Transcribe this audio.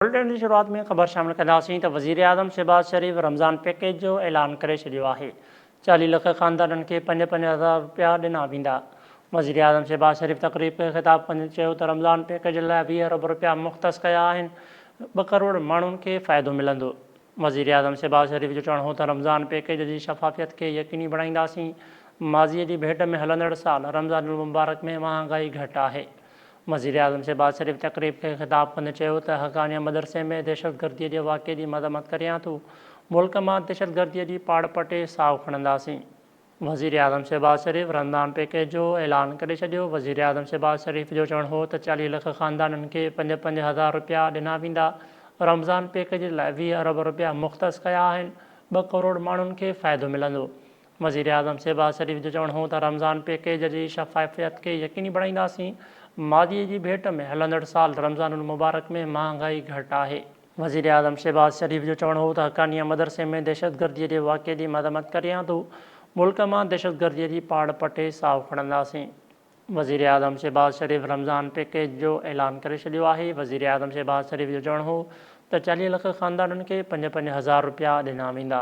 Built-in جي شروعات ۾ خبر شامل ڪنداسين ته وزيراعظم شهباز شريف رمضان پيڪيج جو اعلان ڪري ڇڏيو آهي، 40 لک خاندانن کي پنج پنج هزار رپيا ڏنا ويندا. وزيراعظم شهباز شريف تقريب کي خطاب ڪندي چيو ته رمضان پيڪيج لاء 20 ارب رپيا مختص ڪيا آهن، ٻه ڪروڙ ماڻهن کي فائدو ملندو. وزيراعظم شهباز شريف جو چوڻ هو ته رمضان پيڪيج جي شفافيت کي يقيني بڻائينداسين، ماضي جي ڀيٽ ۾ هلندڙ سال رمضان المبارڪ ۾ مهانگائي گهٽ آهي. وزيراعظم شهباز شريف تقريب کي خطاب ڪندي چيو ته حقانيه مدرسي ۾ دهشتگردي جي واقعي جي مذمت ڪريان ٿو، ملڪ مان دهشتگردي جي پاڙ پٽي ساهه کڻنداسين. وزيراعظم شهباز شريف رمضان پيڪيج جو اعلان ڪري ڇڏيو، وزيراعظم شهباز شريف جو چوڻ هو ته 40 لک خاندانن کي پنج پنج هزار رپيا ڏنا ويندا، رمضان پيڪيج لاء 20 ارب رپيا مختص ڪيا آهن، ٻه ڪروڙ ماڻهن کي فائدو ملندو. وزيراعظم شهباز شريف جو چوڻ هو ته رمضان پيڪيج جي شفافيت کي يقيني بڻائينداسين، ماضي جي ڀيٽ ۾ هلندڙ سال رمضان المبارڪ ۾ مهانگائي گهٽ آهي. وزيراعظم شهباز شريف جو چوڻ هو ته حقانيه مدرسي ۾ دهشتگردي جي واقعي جي مذمت ڪريان ٿو، ملڪ مان دهشتگردي جي پاڙ پٽي ساهه کڻنداسين. وزيراعظم شهباز شريف رمضان پيڪيج جو اعلان ڪري ڇڏيو آهي، وزيراعظم شهباز شريف جو چوڻ هو ته 40 لک خاندانن کي پنج پنج هزار رپيا ڏنا ويندا.